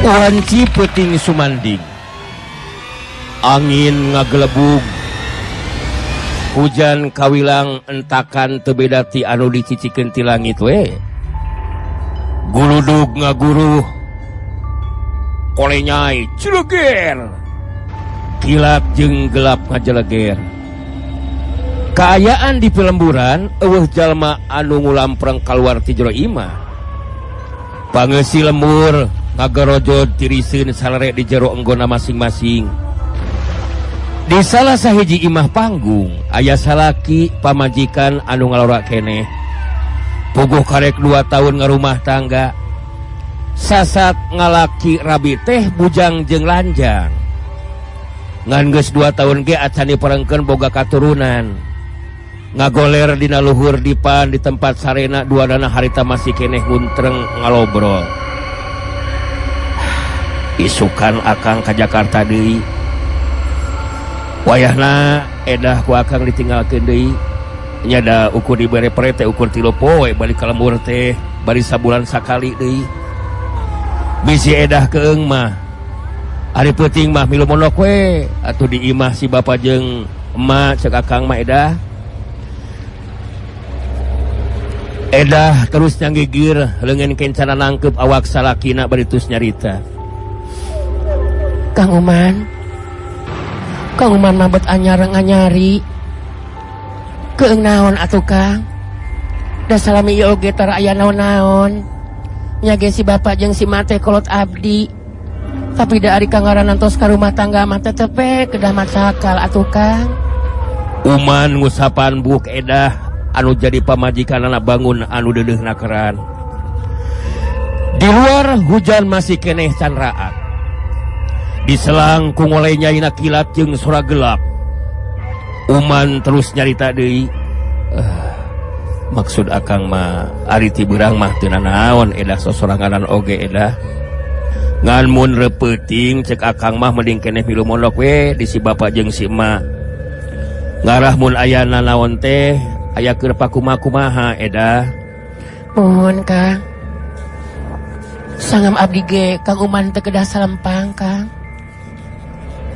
Wanci peuting sumanding. Angin ngagelebug. Hujan kawilang entakan teu beda ti anu dicicikeun ti langit we. Guludug ngaguruh. Kolenyai cileger. Kilat jeung gelap ngajeleger. Kaayaan di pelemburan euweuh jalma anu ngulampreng kaluar ti jero imah. Pangeusi lembur ngagarojod tiriseun salere di jero enggona masing-masing. Di salah sahiji imah panggung aya salaki pamajikan anu ngalora keneh. Puguh karek 2 tahun ngarumah tangga. Sasat ngalaki rabi teh bujang jeung lanjang. Ngan geus 2 tahun ge acan diperengkeun boga katurunan. Ngagoler dina luhur dipan di tempat sarena dua dana harita masih keneh nguntreng ngalobrol. Isukan akang ka Jakarta deui. Wayahna edah ku akang ditinggalkeun deui. Nya da ukur dibere pere teh ukur 3 poe balik ka lembur teh bari sabulan sakali deui. Bisi edah keung mah. Ari peuting mah milu mondok we atuh di imah si bapa jeung emak cek akang mah edah. Edah terus nyanggigir leungeun kencana nangkep awak salakina bari tus nyarita. Kang Uman, Kang Uman mah bet anyareng anyari. Keung naon atuh Kang? Da salami ieu oge tara aya naon-naon. Nya ge si bapak jeung si mate kolot abdi. Tapi da ari kangaranan tos ka rumah tangga mah tetep we kedah macakal atuh Kang. Uman ngusapan buuk edah anu jadi pamajikanana bangun anu deudeuhna keran. Di luar hujan masih keneh can raat. Diselang ku ngoleh nyaina kilat jeung sora gelap. Uman terus nyarita deui. Maksud akang mah ari ti beurang mah teu nanaon edah sosoranganan oge edah. Ngan mun repeuting cek akang mah mending keneh milu mondok we di si bapa jeung si emak. Ngarah mun aya nanaon teh aya keur pakumaha-kumaha edah. Mohon Kang. Sangam abdi ge Kang Uman teu kedah salempang Kang.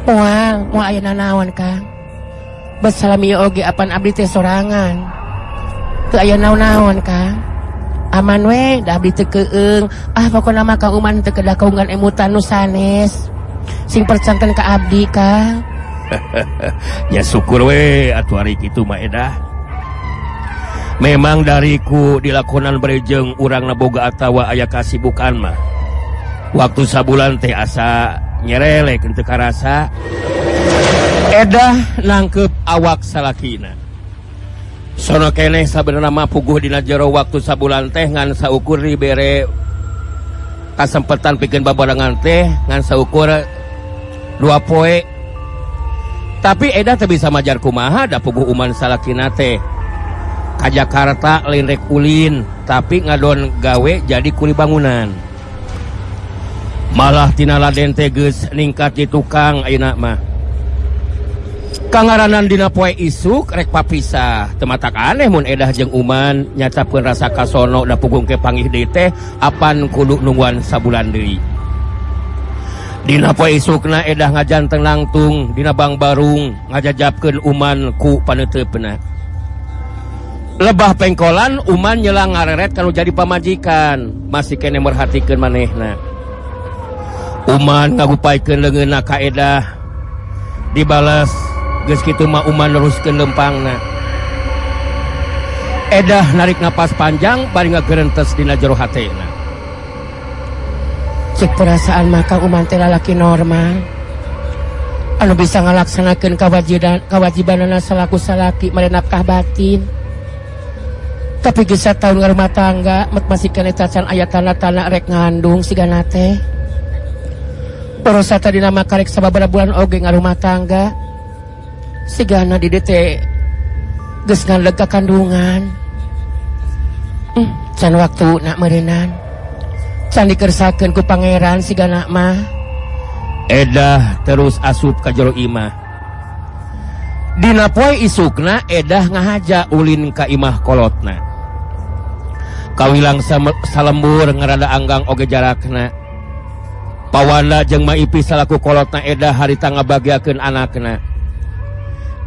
Moal, moal aya nanaon Kang. Bet salami ieu oge apan abdi teh sorangan. Teu aya naon-naon Kang. Aman we, da abdi teu keung. Ah pokona mah Kang Uman teu kedah kaungan emutan nu sanes. Sing percanten ka abdi Kang. Ya syukur we atuh ari kitu mah edah. Memang dariku dilakonan berejeng urang naboga atawa aya kasibukan mah. Waktu sabulan teh asa nyerelek teu karasa. Edah nangkep awak salakina. Sono keneh sabenerna mah puguh dina jero waktu sabulan teh ngan saukur dibere kasempetan pikeun babarengan teh ngan saukur 2 poe. Tapi edah teu bisa majar kumaha da puguh uman salakina teh. Ka Jakarta lain rek ulin tapi ngadon gawe jadi kuli bangunan. Malah tina laden teh geus ningkat di tukang ayeuna mah. Kangaranan dina poe isuk rek papisah. Teu matak aneh mun edah jeung uman nyatapkeun rasa kasono da pugung ke panggih deui teh apan kudu nungguan sabulan deui. Dina poe isukna edah ngajanteng nangtung dina bang barung ngajajapkeun uman ku paneuteupna. Lebah pengkolan uman nyelang ngareret kalau jadi pamajikan masih kene merhatikeun manehna. Uman ngagupaikeun leungeunna ka edah dibalas geus kitu mah uman neruskeun lempangna. Edah narik napas panjang bari ngagerentes dina jero hatena. Cek perasaan mah Kang Uman teh lalaki normal anu bisa ngalaksanakeun kewajibanana salaku salaki mere nafkah batin. Tapi geus sataun ngarumah tangga met masih keneh cacan aya tanda-tanda rek ngandung sigana teh. Borosa tadi nama karek sababaraha bulan oge ngarumah tangga. Sigana di dieu teh geus nganleg ka kandungan. Can waktu nak meureunnan. Can dikersakeun ku pangeran sigana mah. Edah terus asup ka jero imah. Dina poe isukna edah ngahaja ulin ka imah kolotna. Kawilang salembur ngarada anggang oge jarakna. Pak Wanda jeung Ma Ipi salaku kolotna Edah harita ngabagiakeun anakna.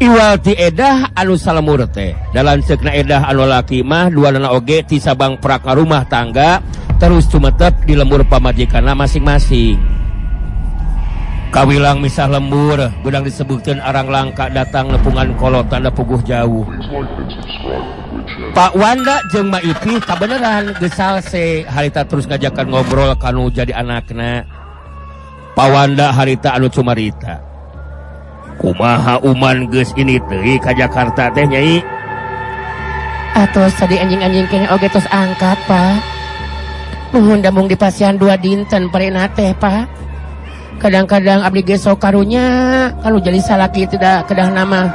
Iwal ti Edah anu salemur teh. Da lanceukna Edah anu laki mah duanana oge ti Sabang praka rumah tangga terus cumetep di lembur pamajikanna masing-masing. Kawilang misah lembur beunang disebutkeun arang langka datang nepungan kolot tanda puguh jauh. Pak Wanda jeung Ma Ipi kabeneran geus salse harita terus ngajakan ngobrol kanu jadi anakna. Pak Wanda harita anu cumarita. Kumaha Uman geus ini teuing ka Jakarta teh, Nyai? Atos tadi anjing-anjing kene oge tos angkat, Pak. Nuhun da mung dipasihan 2 dinten parena teh, Pak. Kadang-kadang abdi ge sok karunya kalau jadi salaki tidak kedah nama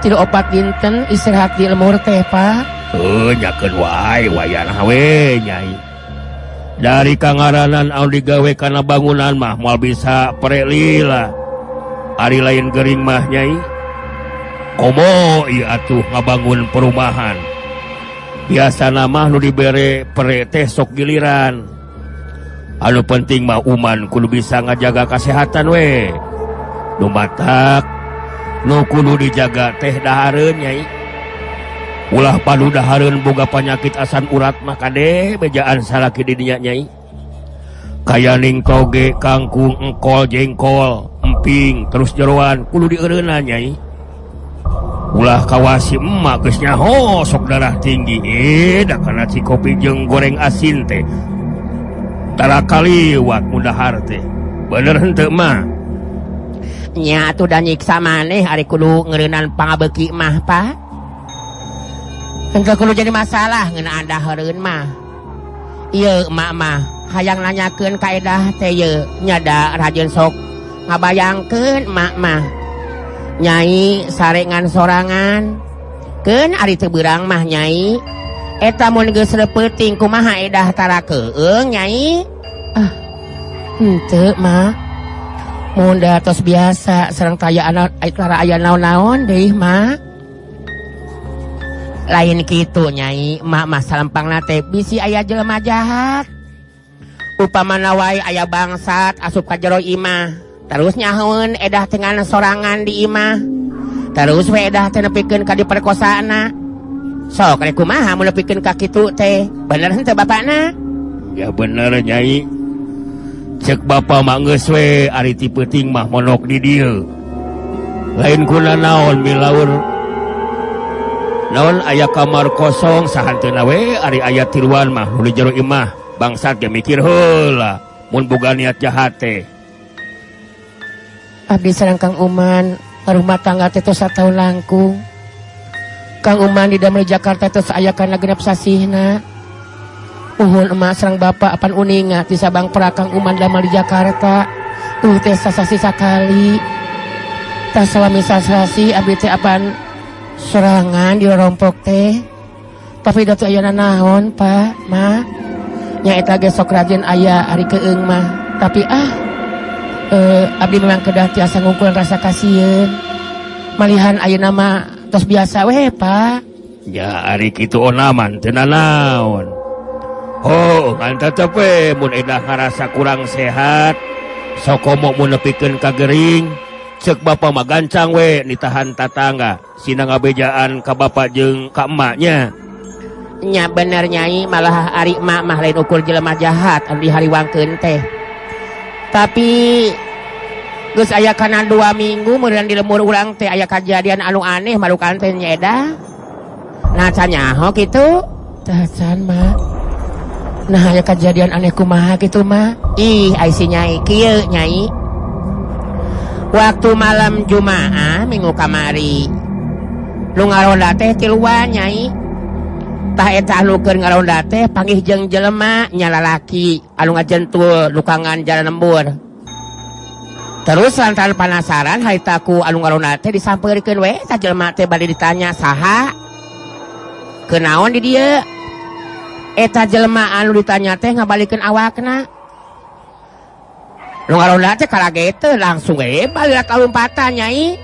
3 4 dinten istirahat di lemur teh, Pak. Heuh, nyakeun wae wayana we, Nyai. Dari kangaranan anu digawe kana bangunan mah moal bisa pre lila. Ari lain gering mah, Nyai. Komo ieu atuh ngabangun perumahan. Biasana mah nu dibere pre teh sok giliran. Anu penting mah Uman kudu bisa ngajaga kesehatan we. Nu matak nu kudu dijaga teh dahareun, Nyai. Ulah padu dahareun boga panyakit asam urat mah kade bejaan salaki di dinya, Nyai. Kaya ning toge, kangkung, engkol, jengkol, emping, terus jeroan kudu dieureunna, Nyai. Ulah kawasi emak geus nyaho sok darah tinggi. Da kana cikopi jeung goreng asin teh. Tara kaliwat mudahar teh. Bener henteu, mah? Nya atuh da nyiksa maneh ari kudu ngeureunnan pangabeuki mah, Pak. Henteu kudu jadi masalah ngeunaan dahareun mah. Ieu emak mah hayang nanyakeun ka Edah teh ieu nya da rajin sok ngabayangkeun emak mah. Nyai sarengan sorangan. Keun ari teu beurang mah, Nyai. Eta mun geus reupeting kumaha Edah tara keueung, Nyai? Ah, henteu, Mak. Mun da tos biasa sareng taya anak tara aya naon-naon deui, Mak. Lain kitu, Nyai, emak mah salempangna teh bisi aya jelema jahat. Upamana wae aya bangsat asup ka jero imah. Terus nyahoeun Edah teh ngan sorangan di imah. Terus we Edah teh nepikeun ka diperkosaana. Sok rek kumaha mun nepikeun ka kitu teh? Bener henteu bapakna? Ya bener, Nyai. Cek bapa mah geus we ari ti peuting mah monok di dieu. Lain kuna naon milaur. Naon aya kamar kosong sahanteuna we ari aya tiluan mah nu di jero imah. Bangsat ge mikir heula mun boga niat jahat teh. Abdi sareng Kang Uman rumah tangga teh tos sataun langkung. Kang Uman di damel Jakarta tos aya kana 6 sasihna. Uhun emak sareng bapak apan uninga ti Sabang pra Kang Uman damel di Jakarta. Teh sasasi sakali. Tah salami sasasi abdi teh apan sorangan di rompok teh. Tapi da teu aya nanaon, Pak, Ma. Nya eta ge sok rajin aya ari keung mah. Tapi abdi memang kedah tiasa ngungkulan rasa kasieun. Malihan ayeuna mah tos biasa we, Pak. Ya ari kitu onaman teu nanaon. Oh, ngan tetep we mun Edah ngarasa kurang sehat, sokomo mun nepikeun ka gering, cek bapa mah gancang we nitahan tatangga, sina ngabejaan ka bapa jeung ka emaknya. Nya bener, Nyai, malah ari emak mah lain ukur jelema jahat anu dihariwangkeun teh. Tapi geus aya kana 2 minggu meureun di lemur urang teh aya kajadian anu aneh malukan teh nya Edah. Nah can nyaho kitu? Tah can, Mak. Nah aya kejadian aneh kumaha kitu, Mak? Ih, ai si Nyai kieu, Nyai. Waktu malam Jumaah minggu kamari. Nu ngaronda teh tiluan, Nyai. Tah eta anu keur ngaronda teh panggih jeung jelema nya lalaki anu ngajentul lukangan jalan lembur. Terus lantaran penasaran harita ku anu ngaronda teh disampeurkeun we eta jelema teh bade ditanya saha? Kunaon di dieu? Eta jelema anu ditanya teh ngabalikeun awakna. Nu ngaronda teh kalageteun langsung we balik lompatan, Nyai.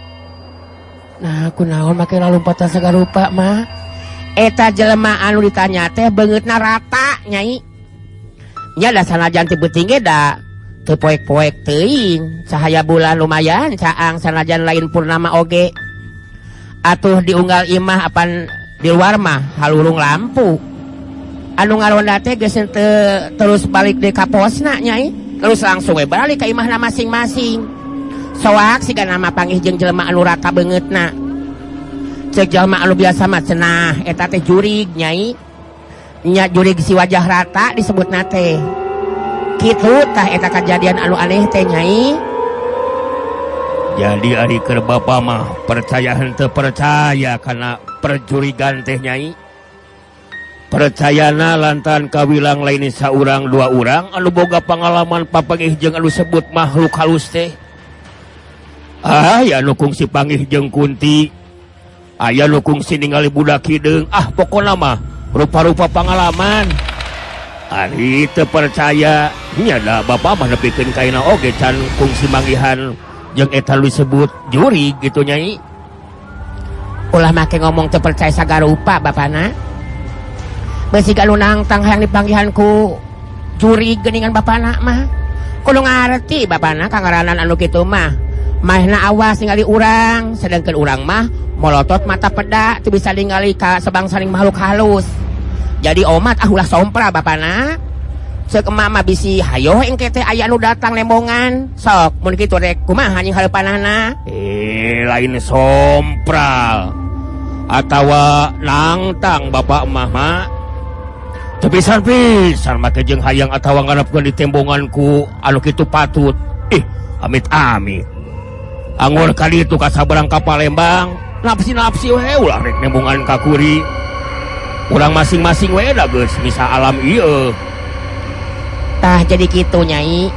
Nah, kunaon make lompatan sagarupa, Mah? Eta jelema anu ditanya teh beungeutna rata, Nyai. Nya da sanajan teu beuting ge da Teu poek-poek teuing, cahaya bulan lumayan caang sanajan lain purnama oge. Atuh diunggal imah apan di luar mah halurung lampu. Anu ngaronda teh geus teu terus balik deui ka posna, Nyai. Terus langsung we balik ka imahna masing-masing. Soak siga nama panggih jeung jelema anu rata beungeutna. Cek jelema anu biasa mah cenah eta teh jurig, Nyai. Nya jurig si wajah rata disebutna teh. Kitu tah eta kejadian anu aneh teh, Nyai. Jadi ari keur bapa mah percaya henteu percaya kana perjurigan teh, Nyai. Percayana lantaran kawilang lain saurang dua urang anu boga pengalaman papanggih jeung anu sebut makhluk halus teh. Ah, aya nu kungsi panggih jeung kunti. Aya nu kungsi ningali budak hideung. Ah, pokona mah rupa-rupa pengalaman. Ari teu percaya nya da bapa mah nepikeun kaina oge can kungsi manggihan jeung eta nu disebut jurig gitu, Nyai. Ulah make ngomong teu percaya sagarupa bapana. Besi anu nangtang hayang dipanggihan ku jurig geuningan bapana mah. Kudu ngarti bapana kangaranan anu kitu mah. Mahna awas ningali urang, sedangkan urang mah molotot mata peda teu bisa ningali ka sebangsaning makhluk halus. Jadi omat ah ulah sompra bapana. Ceuk emak mah bisi hayo engke teh aya anu datang lembongan. Sok mun kitu rek kumaha anjing hareupanana? Eh, lain sompral atawa nangtang bapak mah mah. Teu pisan-pisan make jeung hayang atawa ngarepkeun ditembongan ku anu kitu patut. Ih, amit-amit. Anggur kali itu ka sabarang ka Palembang, napsi-napsi we ulah rek nembongan ka kuri. Urang masing-masing we da geus misa alam ieu. Tah jadi kitu, Nyai.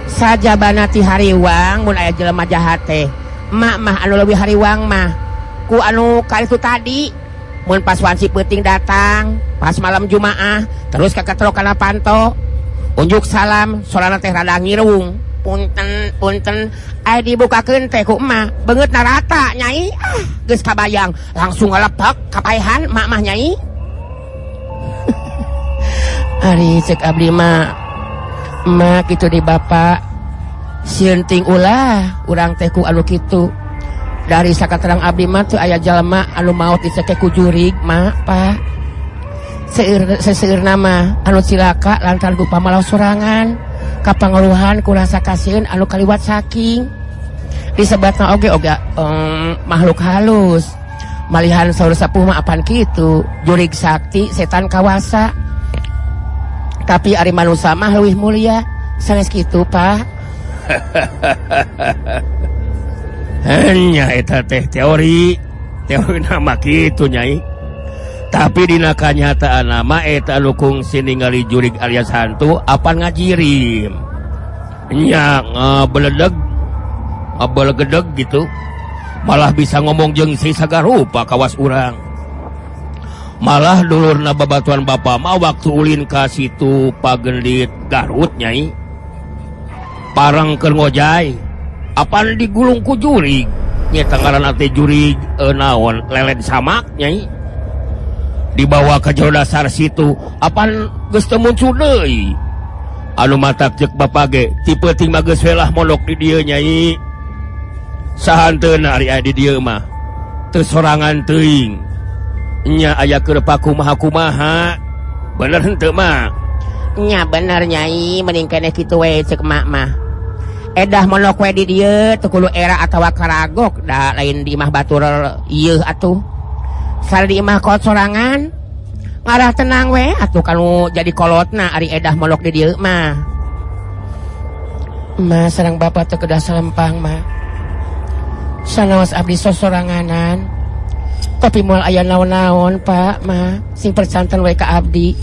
Sajabana ti hariwang mun aya jelema jahat teh. Emak mah anu leuwih hariwang mah ku anu ka itu tadi. Mun pas wanci peuting datang, pas malam Jumaah, terus kaketrok kana panto. Unjuk salam, sorana teh rada ngirung. Punten, punten, aya dibukakeun teh ku emak, beungeutna rata, Nyai. Ah, geus kabayang, langsung ngalepak kapaehan emak mah, Nyai. Ari cek abdi mah, emak kitu di bapak sieun ting ulah urang teh ku anu kitu. Dari sakaterang abdi mah teu aya jalma anu maot dicekek ku jurig, mak, Pak. Seueur seseueurna mah anu cilaka lantaran ku pamalah sorangan, kapangaruhan ku rasa kasieun anu kaliwat saking. Disebatna oge oge makhluk halus. Malihan saur sepuh mah apan kitu, jurig sakti, setan kawasa. Tapi ari manusa mah leuwih mulia, sanes kitu, Pak? Hanya eta teh teori teori nama kitu, Nyai. Tapi dina kanyataan nama eta anu kungsi ningali jurig alias hantu apan ngajirim nya ngabeledeg ngabelegedeg gitu, malah bisa ngomong jeung si sagarupa kawas urang. Malah dulurna babatuan bapa mah waktu ulin ka situ Pagendit Garut, Nyai, parang keur ngojay apan digulung ku jurig. Nya ngaranna teh jurig naon, leled samak, Nyai. Dibawa ke jero dasar situ apan geus teu muncul deui. Anu matak ceuk bapa ge ti peuting mah geus we lah mondok di dieu, Nyai. Sahanteuna ari aya di dieu mah teu sorangan teuing nya, aya keur pakumaha-kumaha, bener henteu mah? Nya bener, Nyai, mending keneh kitu we ceuk emak mah. Edah mondok we di dieu teu kudu era atawa karagok da lain di imah batur ieu atuh. Sal di imah kolot sorangan ngarah tenang we atuh kanu jadi kolotna ari edah mondok di dieu mah. Ma sareng bapak teu kedah salempang, ma. Sanaos abdi sosoranganan. Tapi moal aya naon-naon, Pak, ma. Sing percanten we ka abdi.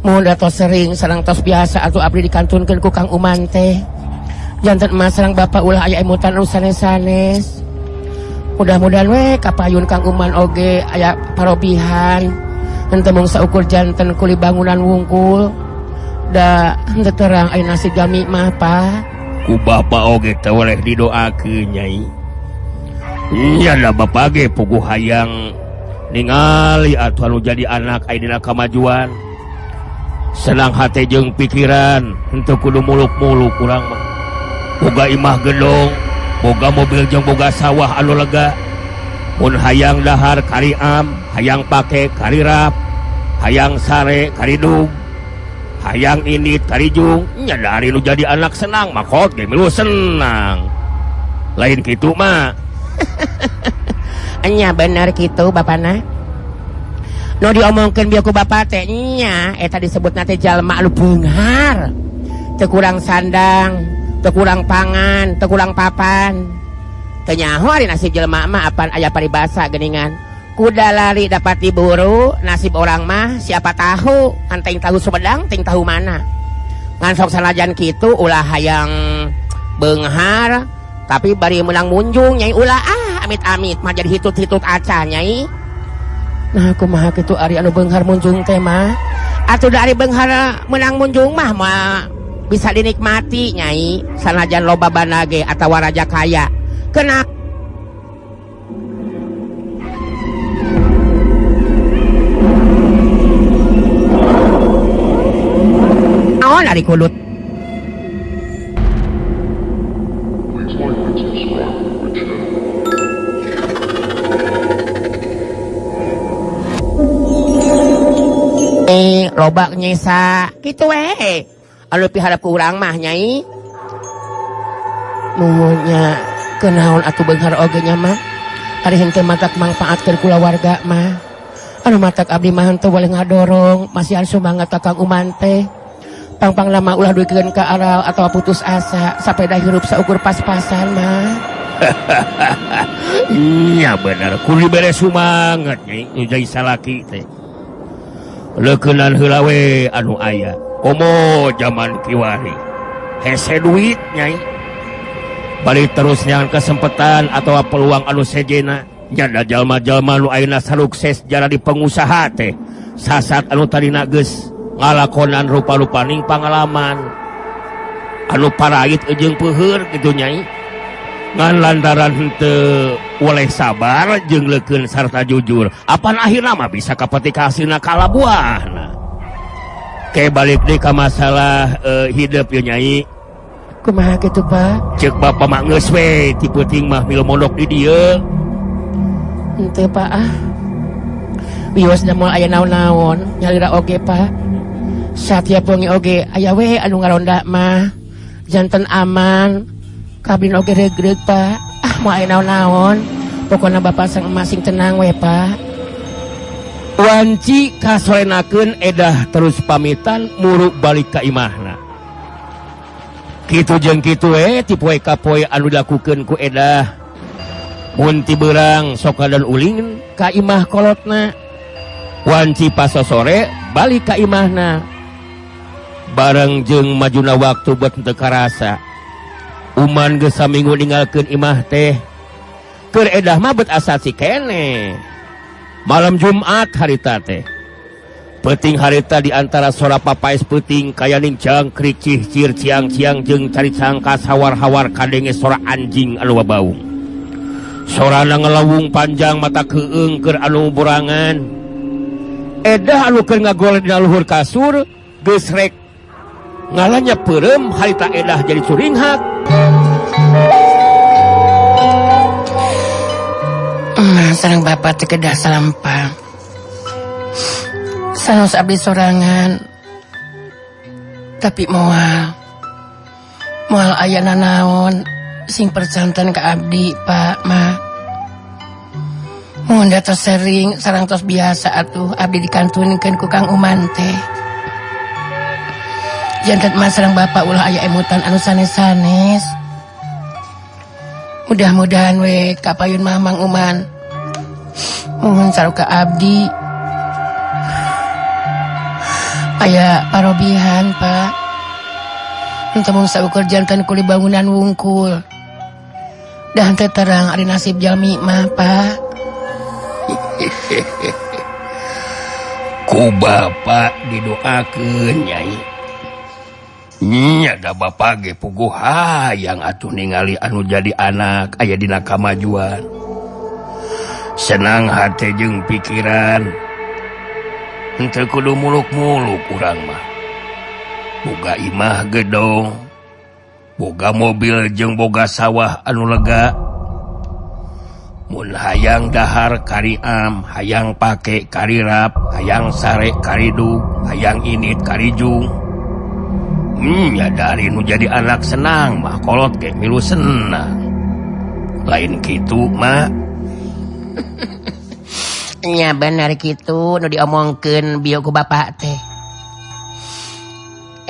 Mun da tos sering sareng tos biasa atuh abdi dikantunkeun ku Kang Uman teh. Janten emak sareng bapak ulah aya emutan anu sanes-sanes. Mudah-mudahan we kapayun Kang Uman oge aya parobihan. Henteu mung saukur janten kuli bangunan wungkul. Da henteu terang aya nasib jalmi mah, Pak. Ku bapak oge teu boleh didoakeun, Nyai. Nya da bapak ge puguh hayang ningali atuh anu jadi anak aya dina kamajuan. Senang hate jeung pikiran henteu kudu muluk-muluk urang mah. Boga imah gedong, boga mobil jeung boga sawah anu lega. Mun hayang dahar kari am, hayang pake kari rap, hayang sare kari dug, hayang indit kari jung. Nya dari nu jadi anak senang mah kot ge milu senang. Lain kitu mah. Nya bener kitu bapana. Nu diomongkeun bieu ku bapa teh nya eta disebutna teh jalma anu beunghar. Teu kurang sandang, teu kurang pangan, teu kurang papan. Teu nyaho ari nasib jelema mah apan aya paribasa geuningan. Kuda lari dapat diburu, nasib orang mah siapa tahu, anteng tahu Sumedang, ting tahu mana. Ngan sok sanajan kitu ulah hayang beunghar tapi bari meunang munjung nyai ulah ah amit-amit mah jadi hitut-hitut acan nyai. Nah kumaha kitu ari anu beunghar munjung teh mah? Atuh da ari beunghar meunang munjung mah mah bisa dinikmati nyai sanajan loba banage atawa raja kaya. Kena naon ari kulut. Loba nyesa kitu we anu piharap ku urang mah nyai. Muhunnya kenaon atuh beunghar oge nya mah ari henteu matak mangpaatkeun kulawarga mah. Anu matak abdi mah henteu boleh ngadorong masihan sumangat ka Kang Uman teh. Pangpang lama ulah duikeun ka aral atawa putus asa sapeda hirup saukur pas-pasan mah. Nya bener kudu dibere sumangat nyai nu jadi salaki teh. Leukeunnan heula we anu aya. Komo zaman kiwari. Hese duit nyai. Balik terus nyangan kesempatan atau peluang anu sejena. Nyada jalma-jalma nu ayeuna sukses jara di pengusaha teh. Sasat anu tadina geus ngalakonan rupa-rupaning pangalaman. Anu parait jeung peuheur kitu nyai. Ngan lantaran henteu oleh sabar jeung leukeun sarta jujur. Apan akhirna mah bisa kapetik hasilna kalabuahna. Ke balik deui ka masalah hidup ieu nyai. Kumaha kitu Pak? Ceuk bapa mah geus we ti peuting mah milu mondok di dieu. Henteu Pak ah. Wios da moal aya naon-naon nyalira oge Pak. Satiap wengi oge aya we anu ngaronda mah. Janten aman. Kabin oge regreg Pak. Ah moal aya naon-naon. Pokona bapak sang masing tenang we Pak. Wanci kasorenakeun edah terus pamitan muruk balik ka imahna. Kitu jeung kitu we ti poe ka poe anu dilakukeun ku edah. Mun ti beurang sok dan ulin ka imah kolotna. Wanci pasosore balik ka imahna. Bareng jeung majuna waktu buat teu karasa. Uman geus saminggu ninggalkeun imah teh. Keur edah mah bet asa si keneh. Malam Jumat harita teh. Peuting harita di antara sora papaes peuting kaya nincang kricih cir ciang-ciang jeung cari cangkas hawar-hawar kadenge sora anjing anu babaung. Sorana ngelawung panjang mata keung keur anu borangan. Edah anu keur ngagoleh dina luhur kasur geus rek ngalanya peureum harita edah jadi curinghak. Sareng bapak teh kedah salampang. Sanos abdi sorangan. Tapi moal. Moal aya nanaon sing percanten ka abdi Pak mah. Mun da tos sering sareng tos biasa atuh abdi dikantunkeun ku Kang Uman teh. Janten mah sareng bapak ulah aya emutan anu sanes-sanes. Mudah-mudahan we kapayun mah Mang Uman. Mohon saruka abdi. Aya parobihan Pak. Henteu mung saukur janten kuli bangunan wungkul. Dah teu terang ari nasib jalmi mah Pak. Ku bapak didoakeun nyai. Nya da bapak ge puguh hayang atuh ningali anu jadi anak aya dina kamajuan. Senang hate jeung pikiran. Henteu kudu muluk-muluk urang mah. Boga imah gedong, boga mobil jeung boga sawah anu lega. Mun hayang dahar kariam, hayang pake karirap, hayang sare karidug, hayang init karijung. Ya dari nu jadi anak senang mah kolot ge milu senang. Lain kitu mah. Nya bener kitu nu diomongkeun bieu ku bapak teh.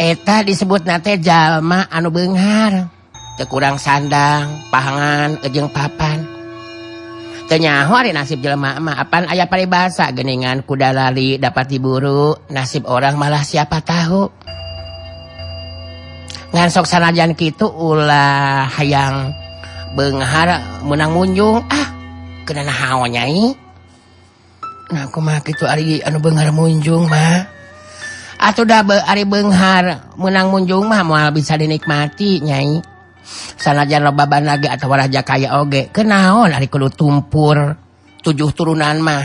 Eta disebut nate jalma anu beunghar, teu kurang sandang, pahangan jeung papan. Teu nyaho ari nasib jelema mah apan aya paribasa geuningan kuda lari dapat diburu, nasib orang malah siapa tahu. Ngan sok sanajan kitu ulah hayang beunghar meunang munjung, ah kena naon nyai. Nah kumaha kitu ari anu beunghar munjung mah. Atuh da ari beunghar meunang munjung mah moal bisa dinikmati nyai. Sanajan loba lagi atawa raja kaya oge, kenaon ari kudu tumpur 7 turunan mah.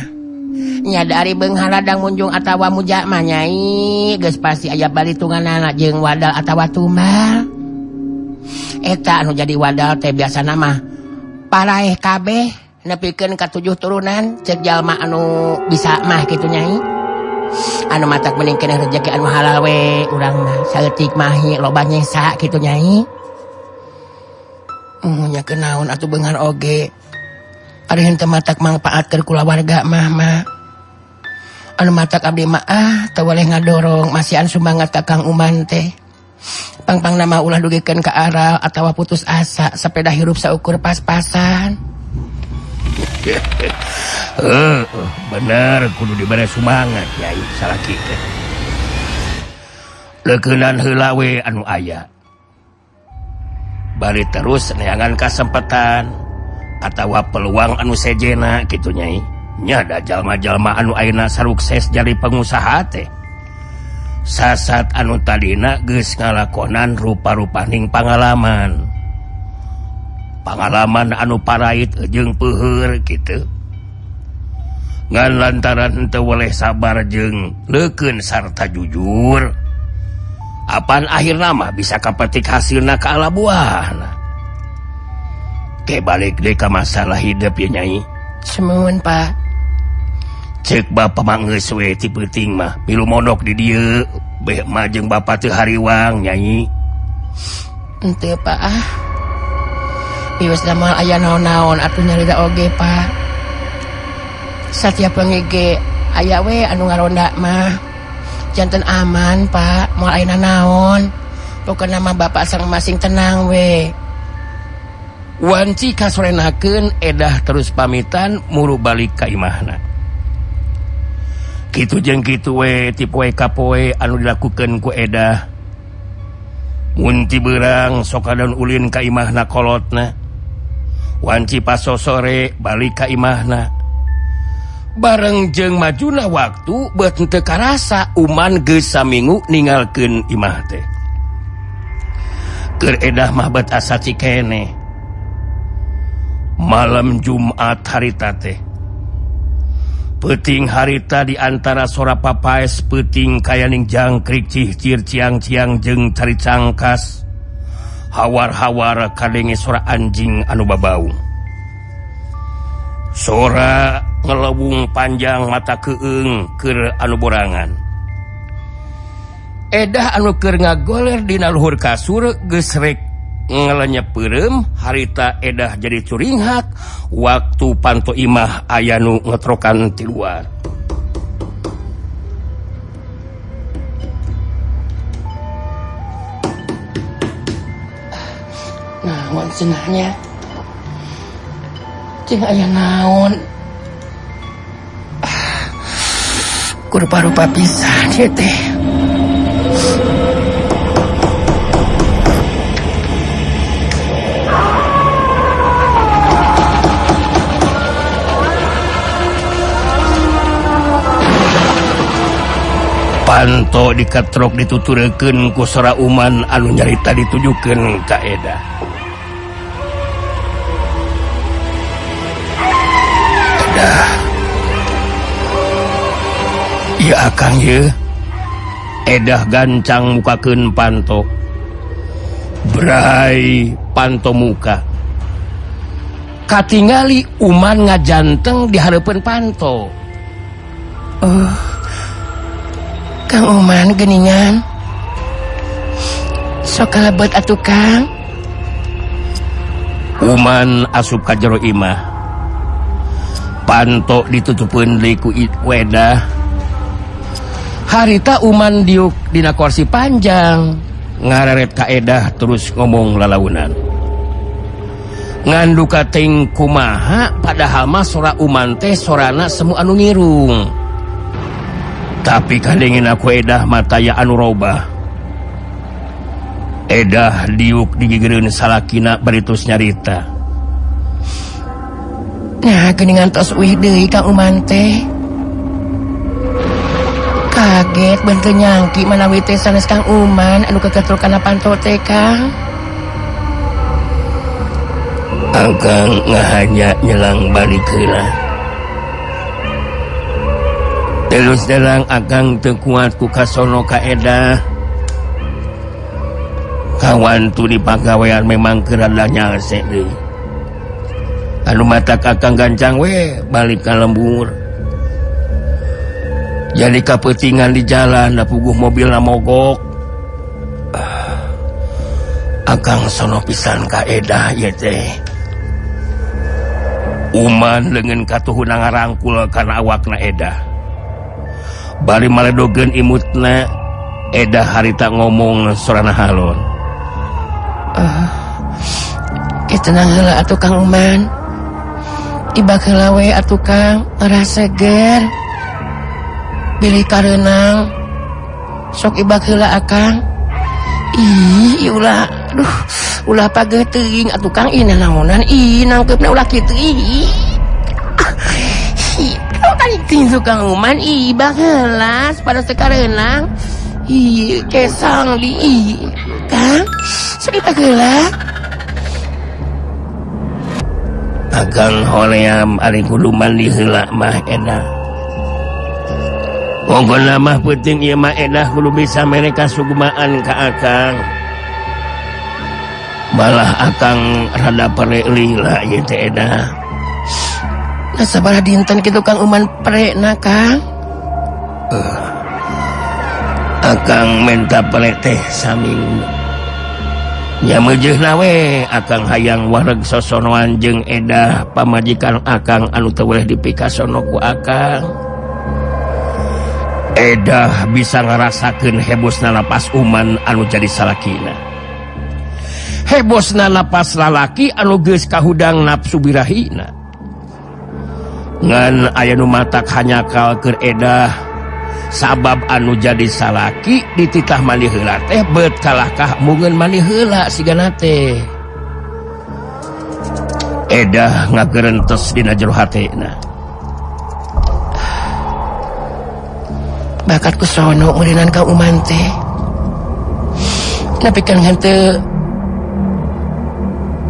Nya da ari beunghar ladang munjung atawa muja mah nyai, geus pasti aya balitunganana jeung wadal atawa tumbal. Eta anu jadi wadal teh biasana mah paraeh kabeh nepikeun ka 7 turunan cek jalma anu bisa mah kitu nyai. Anu matak mending keneh rezeki anu halal we urang mah saeutik mahi loba nyesa kitu nyai. Nya kenaon atuh beunghar oge. Ari henteu matak mangpaat keur kulawarga mah mah. Anu matak abdi mah ah teu boleh ngadorong masihan sumangat ka Kang Uman teh. Pangpang nama ulah dugikeun ka aral atawa putus asa sepeda hirup saukur pas-pasan. Bener kudu dibere sumangat nyai salaki teh. Leukeunan heula we anu aya. Bari terus neangan kasempatan atawa peluang anu sejena kitu nyai. Nya da jalma-jalma anu ayeuna sarukses jadi pengusaha teh. Sasat anu tadina geus ngalakonan rupa-rupaning pangalaman. Pangalaman anu parait jeung peuheur kitu. Ngan lantaran henteu weleh sabar jeung leukeun sarta jujur. Apan akhirna mah bisa kapetik hasilna ka ala buahna. Ke balik deui ka masalah hidup ya nyai. Semuun Pak. Cek bapa mah geus we ti peuting mah milu mondok di dieu beh mah jeung bapa teu hariwang nyai. Henteu Pak ah. Piwes da moal aya naon-naon atuh nyalira oge Pak. Satiap wengi ge aya we anu ngaronda mah. Janten aman Pak, moal aya naon. Pokona mah bapak sareng masing tenang we. Wanci kasorenakeun edah terus pamitan muru balik ka imahna. Kitu jeung kitu we ti poe ka poe anu dilakukeun ku edah. Mun ti beurang sok kadon ulin ka imahna kolotna. Wanci pasosore balik ka imahna. Bareng jeung majuna waktu beuh teu karasa Uman geus saminggu ninggalkeun imah teh. Keur edah mah bet asa cikeneh. Malam Jumat harita teh. Peuting harita di antara sora papaes peuting kayaning jangkrik cihcir ciang-ciang jeung cari cangkas. Hawar-hawar kadenge sora anjing anu babaung. Sora ngelewung panjang mata keung keur anu borangan. Edah anu keur ngagoler dina luhur kasur geus rek ngelenyep peureum harita edah jadi curinghak waktu panto imah aya nu ngetrokan ti luar. Naon cenahnya? Cing aya naon? Kurupa-rupa pisan ieu teh. Panto diketrok dituturkeun ku sora Uman anu nyarita ditujukeun ka Edah. Edah. Ieu akang ye. Edah gancang mukakeun panto. Bray panto muka. Katingali Uman ngajanteng di hareupeun panto. Oh, Kang Uman geningan. Sok kalebet atuh Kang. Uman asup ka jero imah. Panto ditutupeun deui ku wedah. Harita Uman diuk dina kursi panjang, ngareret ka Edah terus ngomong lalaunan. Ngan duka teuing kumaha padahal mah sora Uman teh sorana semu anu ngirung. Tapi kadengena ku Edah mah taya anu robah. Edah diuk digigireun salakina bari terus nyarita. Nah, geuningan tos uih deui Kang Uman teh. Kaget ben teu nyangki manawi teh sanes Kang Uman anu keketruk kana panto teh Kang. Akang ngahanya nyelang balik heula. Terus terang akang teu kuat ku kasono ka Edah. Kawan tu di pagawean memang keur rada nyalse deui. Anu matak akang gancang we balik ka lembur. Jadi kapeutingan di jalan da puguh mobilna mogok. Akang sono pisan ka Edah ieu teh. Uman leungeun katuhuna ngarangkul kana awakna Edah. Bari maledogeun imutna, Edah harita ngomong sorana halon. Ke tenang heula atuh Kang Uman. Ibak heula we atuh Kang, ngarah seger. Bilih kareunang. Sok ibak heula akang. Ih, ulah, aduh, ulah pageuh teuing atuh Kang, ih nanaonan, ih nangkeupna ulah kitu ih. Ih, tadi tinju Kang Uman, ih ibak heula pada sekareunang. Ih, kesang di ih. Kang, sok ibak heula. Akang hoream ari kudu mandi heula mah enak. Pokona mah penting ieu mah Edah kudu bisa mere kasugumaan ka akang. Malah akang rada pere lila ieu teh Edah. Nah, sabaraha dinten kitu Kang Uman pere na Kang? Akang menta pere teh saminggu. Nya meujeuna we akang hayang wareg sosonoan jeung Edah pamajikan akang anu teu weleh dipikasono ku akang. Edah bisa ngarasakeun hebosna napas Uman anu jadi salakina. Hebosna napas lalaki anu geus kahudang nafsu birahina. Ngan aya nu matak hanyakal keur Edah sabab anu jadi salaki dititah mandi heula teh beut kalahkah mungeun mandi heula sigana teh. Edah ngagerentes dina jero hatena. Bakat ku sono meureunan ka Uman teh. Tapi kan henteu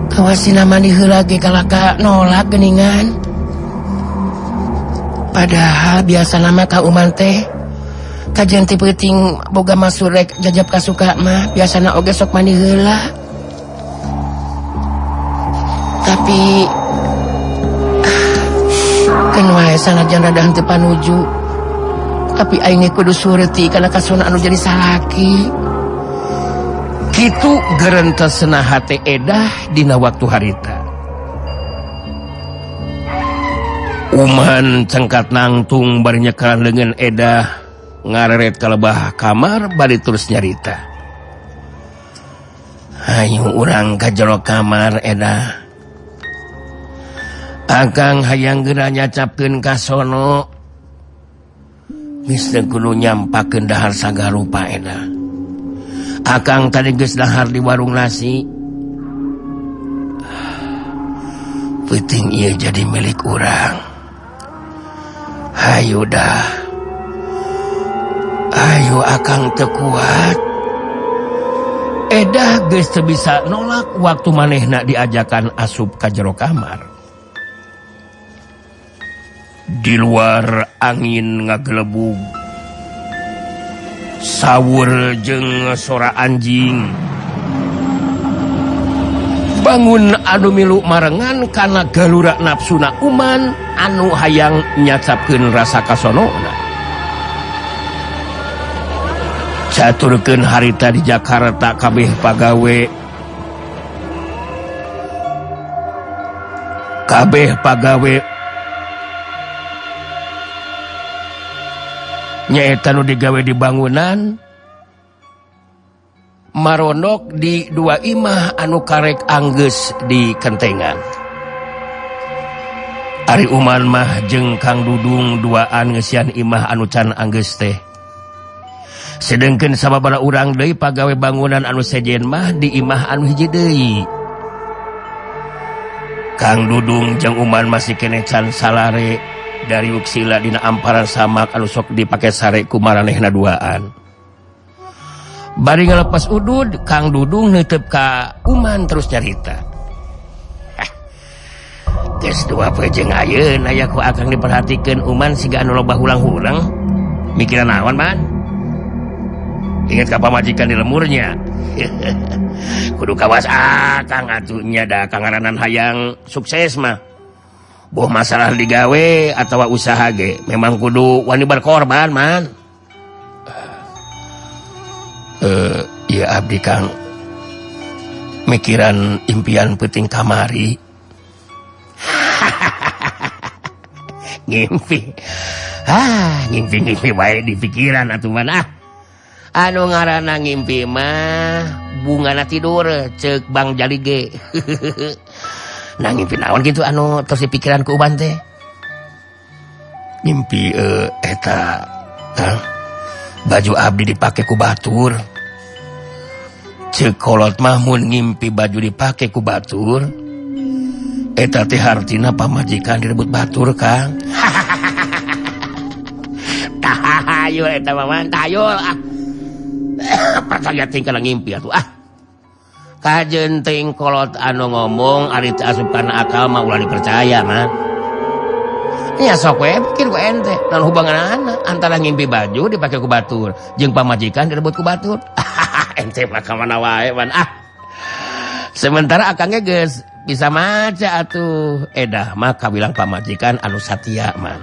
kawasina mandi heula ge kalaka nolak geuningan. Padahal biasa nama ka Uman teh kajian ti peuting boga masurek jajab kasuka mah biasana oge sok mandi heula. Tapi keun wae sanajan rada henteu panuju. Tapi aing ge kudu surti kana kasona anu jadi salaki. Kitu gerentesna hate Edah dina waktu harita. Uman cengkat nangtung bari nyekalan leungeun Edah ngareret ka lebah kamar bari terus nyarita. Hayu urang ka jero kamar Edah. Akang hayang geura nyacapkeun ka sono. Geus teu kudu nyampakeun dahar sagarupa Edah. Akang tadi geus dahar di warung nasi. Peuting ieu jadi milik urang. Hayu dah. Ayo akang teu kuat. Edah geus teu bisa nolak waktu manehna diajakan asup ka jero kamar. Di luar angin ngagelebug. Sawur jeung sora anjing. Bangun anu milu marengan kana galura nafsuna Uman anu hayang nyacapkeun rasa kasonona. Caturkeun harita di Jakarta kabeh pagawe. Kabeh pagawe nyaeta nu digawe di bangunan marondok di dua imah anu karek anggeus di kentengan. Ari Uman mah jeung Kang Dudung duaan ngeusian imah anu can anggeus teh. Sedengkeun sababaraha urang deui pagawe bangunan anu sejen mah di imah anu hiji deui. Kang Dudung jeung Uman masih keneh can salare dari uksila dina amparan samak anu sok dipake sare ku maranehna duaan. Bari ngalepas udud, Kang Dudung neuteup ka Uman terus nyarita. Geus dua poe jeung ayeuna aya ku akang diperhatikeun Uman siga anu loba hulang-hulang. Mikiran naon, Man? Ingat ka pamajikan di lemurnya. Kudu kawas akang atuh nya da kangaranan hayang sukses mah. Boh masalah digawe atawa usaha ge memang kudu wani berkorban, Man. Ya abdi Kang mikiran impian penting kamari. Ngimpi. Ah, ngimpi-ngimpi wae di pikiran atuh man ah. Anu ngaranna ngimpi mah bungana tidur ceuk Bang Jali ge. Nah ngimpi naon gitu anu terus di pikiran ku Uban teh. Ngimpi eta Kang baju abdi dipake ku batur. Ceuk kolot mah mun ngimpi baju dipake ku batur eta teh hartina pamajikan direbut batur Kang. Tahayul eta mah man, tahayul ah. Percaya tinggal ngimpi atuh ah. Kajen ting kolot anu ngomong ari teu asup kana akal mah ulah dipercaya man. Nya sok we pikir ku ente naon hubunganana antara ngimpi baju dipake ku batur jeung pamajikan direbut ku batur. Ente mah ka mana wae man ah. Sementara akangnya geus bisa maca atuh edah mah kawilang pamajikan anu satia man.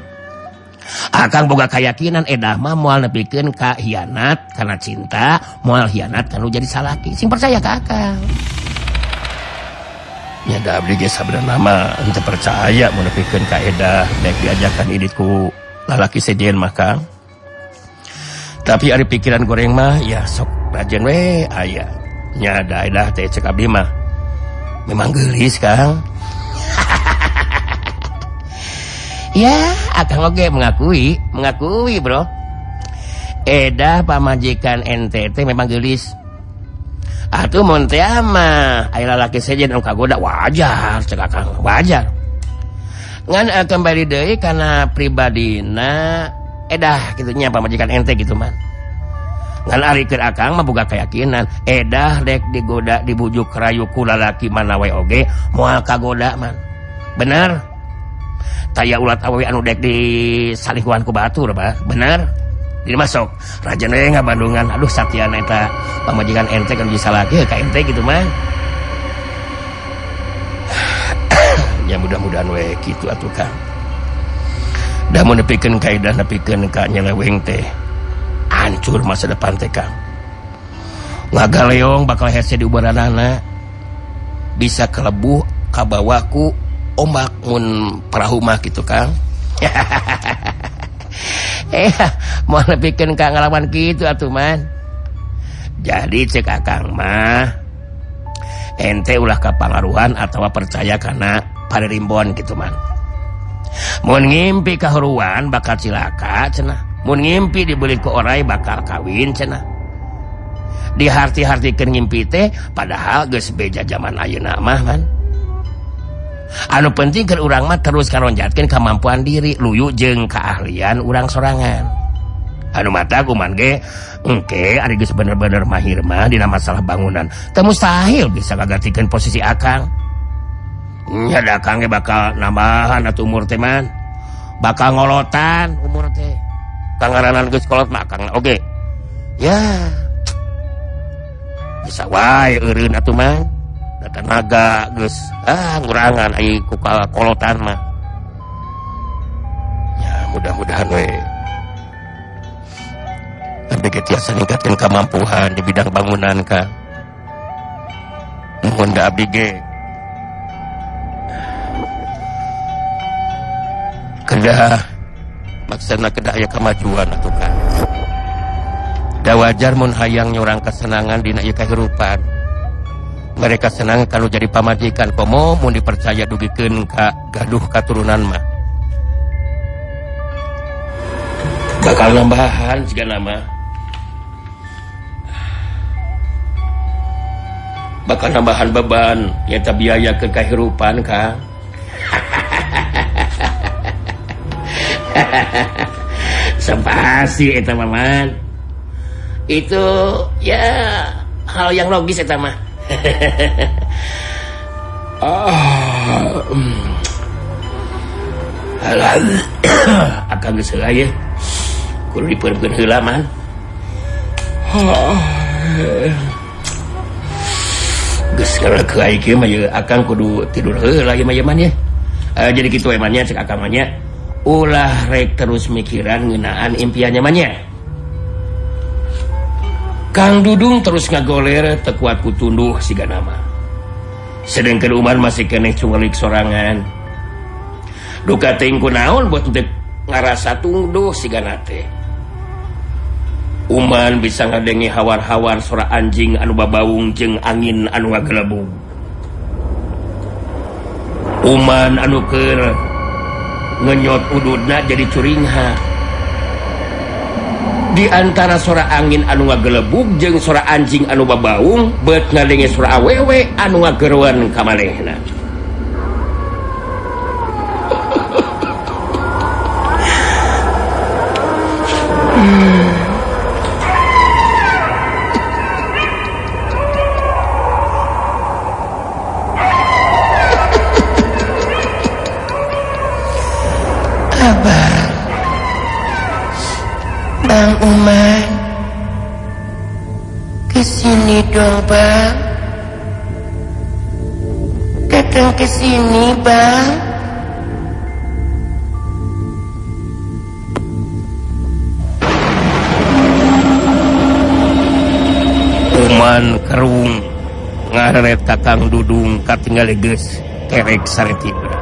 Akang boga keyakinan edah mah moal nepikeun ka hianat kana cinta, moal hianat kanu jadi salaki. Sing percaya ka akang. Nya da abdi ge sabenerna mah henteu percaya mun nepikeun ka edah dek diajakan idit ku lalaki sejen mah Kang. Tapi ari pikiran goreng mah ya sok rajin we aya. Nya da edah teh cek abdi mah memang geulis Kang. Ya, akang oge mengakui bro. Edah pamajikan ente teh memang geulis. Atuh mun teh mah aya lalaki sejen anu kagoda wajar cek akang, wajar. Ngan kembali deui kana pribadina edah kitu nya pamajikan ente gitu man. Ngan ari keur akang mah boga keyakinan edah rek digoda dibujuk rayu ku lalaki mana we oge moal kagoda man. Bener? Taya ulat awewe anu dek di salingkuhan ku batur bah, bener? Jadi masuk raja we ngabandungan aduh satiana eta pamajikan ente kan bisa lagi ka ente gitu mah. Ya mudah-mudahan we kitu atuh Kang. Da mun nepikeun ka edah nepikeun ka nyeleweng teh hancur masa depan teh Kang. Ngagaleong bakal hese di ubaranana bisa kelebuh kabawa ku ombak mun perahu mah gitu Kang. Mau nepikeun ka ngalaman kitu atuh man. Jadi cek akang mah ente ulah kapangaruhan atawa percaya kana parerimbon gitu man. Mun ngimpi kahuruan bakal cilaka cenah. Mun ngimpi dibeli ku orai bakal kawin cenah. Diharti-hartikeun ngimpi teh padahal geus beja zaman ayeuna mah man. Anu penting keur urang mah terus karonjatkeun kemampuan diri luyu jeung keahlian urang sorangan. Anu mata kuman ge engke ari geus bener-bener mahir mah dina masalah bangunan teu mustahil bisa ngagantikeun posisi akang. Nya da akang ge bakal nambahan atuh umur teh man. Bakal ngolotan umur teh. Kangaranan geus kolot mah akang oge. Ya bisa wae eureun atuh mah. Da tanaga geus ngurangan ai ku kolotan mah. Ya mudah-mudahan we abdi ge tiasa ningkatkeun kamampuhan di bidang bangunan ka. Nuhun da abdi ge kedah maksana kedah aya kamajuan atuh kan. Da wajar mun hayang nyorang kesenangan dina ieu kahirupan. Mereka senang kalau jadi pamajikan komo mun dipercaya dugikeun ka gaduh katurunan mah. Bakal nambahan siga nama. Bakal nambahan beban nyata biaya ke kahirupan ka. Sempasi eta mah man. Itu ya hal yang logis eta mah. Akang geus heula ye. Kudu dipeurkeun heula man. Geus ngarek aing kieu mah ye akang kudu tidur heula ieu mah ye man ye. Jadi kitu we man nya cek akang mah nya. Ulah rek terus mikiran ngeunaan impiannya man nya. Kang Dudung terus ngagoler teu kuat ku tunduh siga nama. Sedengkeun Uman masih keneh cungelik sorangan. Duka teuing kunaon buat teu ngarasa tungduh sigana teh. Uman bisa ngadenge hawar-hawar sora anjing anu babaung jeung angin anu ngagelebug. Uman anu keur ngenyot ududna jadi curingha. Di antara sora angin anu ngagelebug jeung sora anjing anu babaung beut ngadenge sora awewe anu ngageroan ka manehna. Abang, Bang Uman, kesini dong Bang. Datang kesini Bang. Uman kerung ngareret ka Kang Dudung katinggali geus kerek saretibna.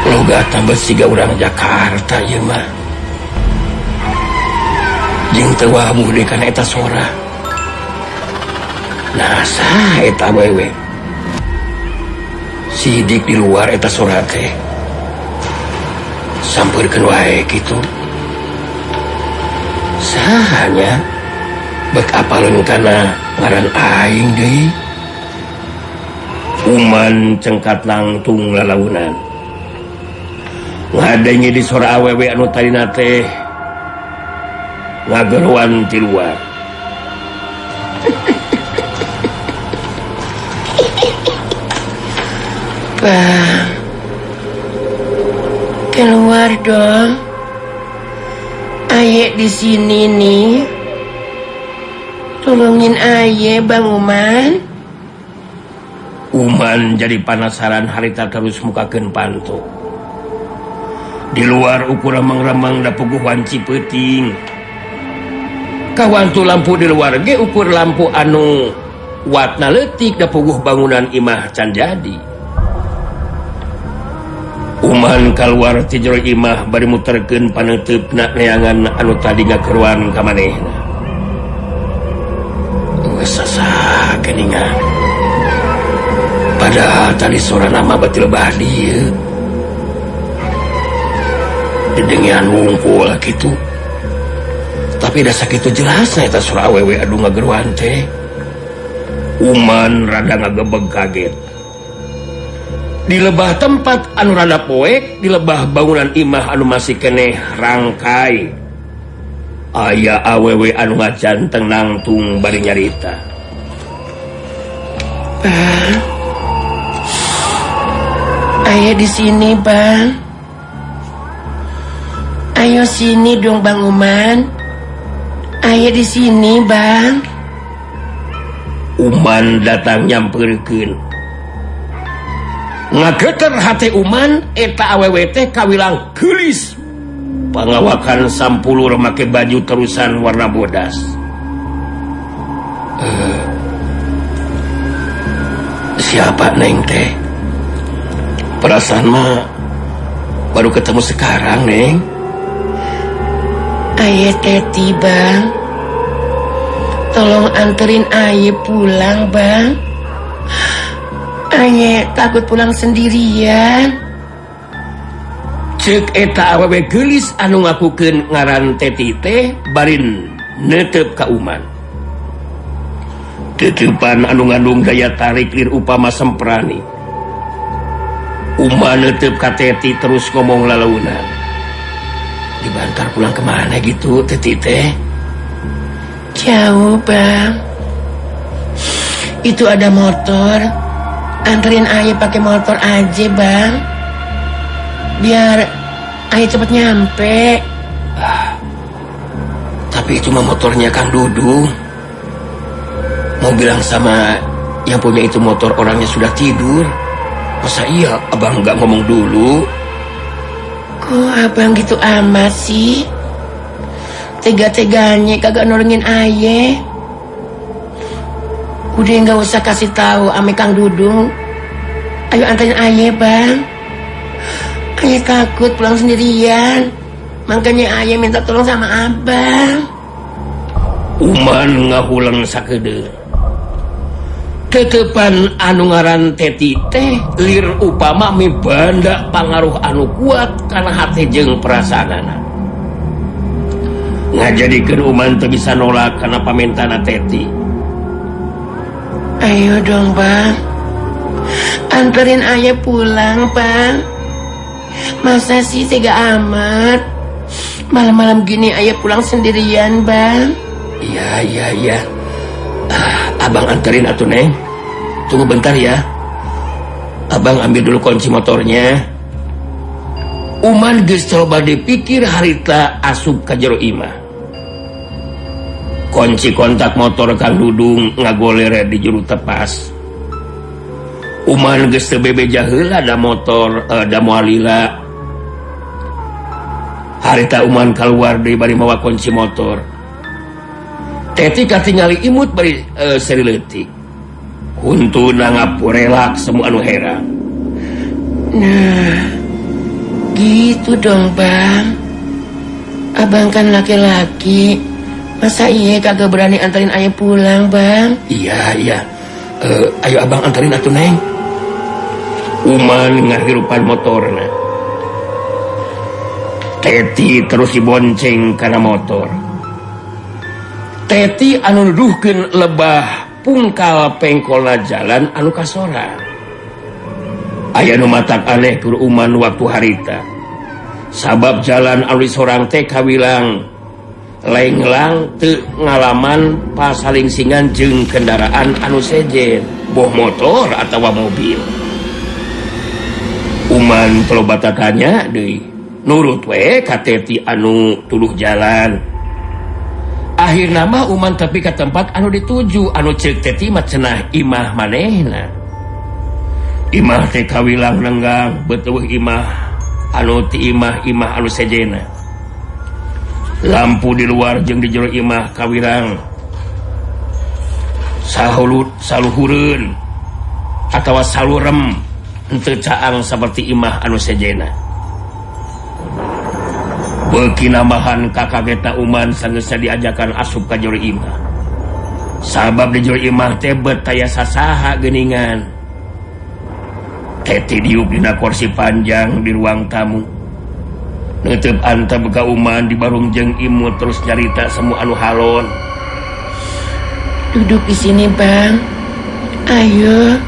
Logat tambah siga urang Jakarta ieu mah. Jeung teu wabuh deui kana eta sora. Nah saha eta awewe? Sidik di luar eta sora teh. Sampeurkeun wae kitu. Saha nya? Bek apaleun kana ngaran aing deui. Uman cengkat langtung lalaunan. Ngadenge di sora awewe anu tadina teh ngageroan ti luar. Bang, keluar dong. Aye di sini nih. Tolongin aye Bang Uman. Uman jadi panasaran harita terus mukakeun panto. Di luar ukur remang-remang da puguh wanci peuting. Kawantu lampu di luar ge ukur lampu anu watna leutik da puguh bangunan imah can jadi. Uman kaluar ti jero imah bari muterkeun paneuteup-na neangan anu tadi ngakeruan ka manehna. Geus sasa geuningan. Padahal tadi sora nama batil lebah dieu. Dedengean wungkul kitu. Tapi da sakitu jelasna eta sora awewe anu ngageruan teh. Uman rada ngagebeg kaget. Di lebah tempat anu rada poek, di lebah bangunan imah anu masih keneh rangkai. Aya awewe anu ngajanteng nangtung bari nyarita. Bang, ayo di sini, Bang. Ayo sini dong, Bang Uman. Ayo di sini, Bang. Uman datang nyamperkeun. Ngageter hate Uman eta awewe teh kawilang geulis. Pangawakan sampulur make baju terusan warna bodas. Siapa Neng teh? Perasaan mah baru ketemu sekarang, Neng. Aye Teti, Bang. Tolong anterin Aye pulang, Bang. Aye takut pulang sendirian. Cek eta awewe geulis anu ngakukeun ngaran Teti teh bari neuteup ka Uman. Teuteupan anu ngandung daya tarik lir upama semprani. Uman neuteup ka Teti terus ngomong lalaunan. Dibantar pulang kemana gitu Teti teh? Jauh, Bang. Itu ada motor. Anterin Aye pakai motor aja, Bang. Biar Aye cepet nyampe. Tapi itu mah motornya Kang Dudung. Mau bilang sama yang punya itu motor orangnya sudah tidur. Masa iya abang nggak ngomong dulu? Kok abang gitu amat sih? Tega-teganya kagak nolongin Aye. Udah nggak usah kasih tahu ame Kang Dudung. Ayo anterin Aye, Bang. Aye takut pulang sendirian. Makanya Aye minta tolong sama abang. Uman ngahulang sakedeung. Tetepan anu ngaran Teti teh lir upama mibanda pangaruh anu kuat kana hate jeung perasaanana. Ngajadikeun Uman teu bisa nolak kana pamintana Teti. Ayo dong, Bang. Anterin Aye pulang, Bang. Masa sih tega amat? Malam-malam gini Aye pulang sendirian, Bang. Iya, iya, iya. Abang anterin atuh, Neng. Tunggu bentar ya. Abang ambil dulu kunci motornya. Uman geus coba dipikir harita asup ka jero imah. Kunci kontak motor Kang Dudung ngagolere di juru tepas. Uman geus teu bebeja heula da motor da moal lila. Harita Uman keluar deui bari mawa kunci motor. Teti katingali imut bari seri leutik. Huntuna ngapurelak semua anu herang. Nah, gitu dong, Bang. Abang kan laki-laki. Masa iya kagak berani anterin Aye pulang, Bang? Iya, iya. Ayo abang anterin atuh, Neng. Uman ngahirupan motorna. Teti terus dibonceng kana motor. Teti anu nuduhkeun lebah pungkal pengkolna jalan anu kasorang. Aya nu matak aneh keur Uman waktu harita. Sabab jalan anu disorang teh kawilang lenglang teu ngalaman pasalingsingan jeung kendaraan anu sejen, boh motor atawa mobil. Uman teu loba tatanya deui, nurut we ka Teti anu tuluh jalan. Akhirna mah Uman tepi ka tempat anu dituju anu ceuk Teti mah cenah imah manehna. Imah teh kawilang lenggang beteuh imah anu ti imah-imah anu sejena. Lampu di luar jeung di jero imah kawilang sahulut saluhureun atawa salurem henteu caang saperti imah anu sejena. Beuki nambahan kakageta Uman sanggeusna diajakan asup ka jero imah. Sabab di jero imah teh bet taya sasaha geuningan. Teti diuk dina kursi panjang di ruang tamu. Neuteub antep ka Uman di barung jeung imut terus nyarita semua anu halon. Duduk di sini, Bang. Ayo.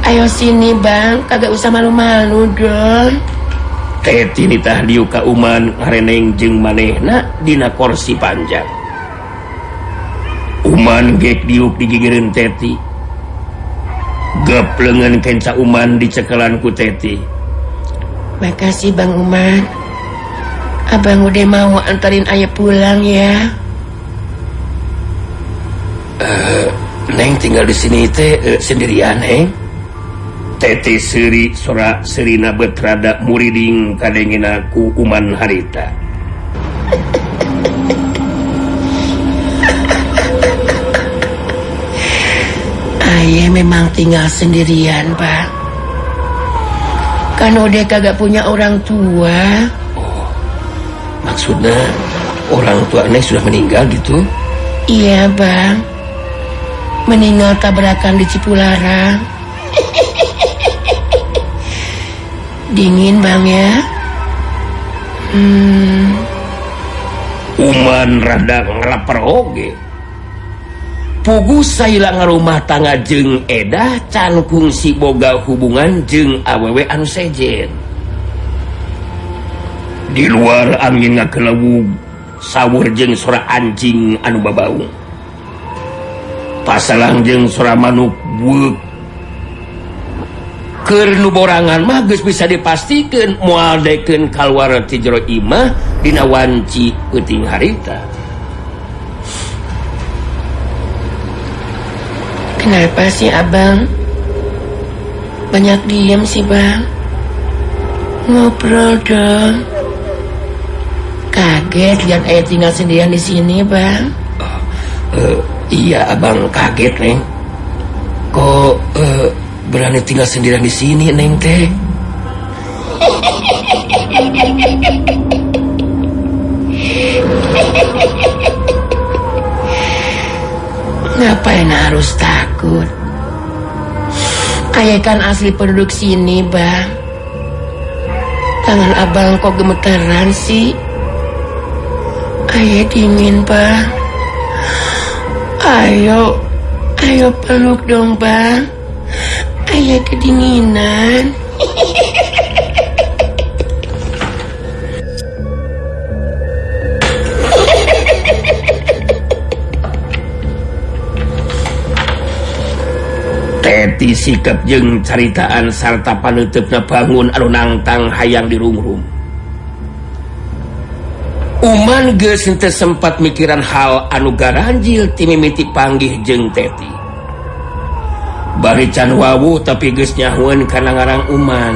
Ayo sini, Bang. Kagak usah malu-malu dong. Teti nitah diuk ka Uman ngareneng jeung manehna dina kursi panjang. Uman gek diuk di gigireun Teti. Gep leungeun kenca Uman dicekelan ku Teti. Makasih Bang Uman. Abang udah mau antarin ayah pulang ya. Neng tinggal di sini teh sendirian, Neng. Teti seuri sora seurina bet rada muriding kadengena ku Uman harita. Ayah memang tinggal sendirian, Pak. Kan udah kagak punya orang tua. Oh, maksudnya orang tua Neng sudah meninggal gitu? Iya, Bang. Meninggal tabrakan di Cipularang. Dingin, Bang, ya. Uman rada ngelaper oge. Pugu saila ngarumah tangga jeung Edah can kungsi boga hubungan jeung awewe anu sejen. Di luar angin ngakelewug sawur jeung sora anjing anu babaung. Pasalang jeung sora manuk bueuk. Keur nu borangan mah geus bisa dipastikeun moal dekeun kaluar ti jero imah dina wanci peuting harita. Kenapa sih abang? Banyak diem sih bang. Ngobrol dong. Kaget lihat ayah tinggal sendirian di sini bang. Oh, iya abang kaget neng. Kok berani tinggal sendirian di sini neng teh? Ngapain harus takut? Ayah kan asli penduduk sini, Bang. Tangan abang kok gemetaran sih? Ayah dingin, Bang. Ayo, ayo peluk dong, Bang. Ayah kedinginan. Teti sikap jeung caritaan sarta panuteupna bangun anu nangtang hayang dirungrum. Uman geus henteu sempat mikiran hal anu garanjil ti mimiti panggih jeung Teti. Bari can wawuh tapi geus nyahueun kana ngarang Uman.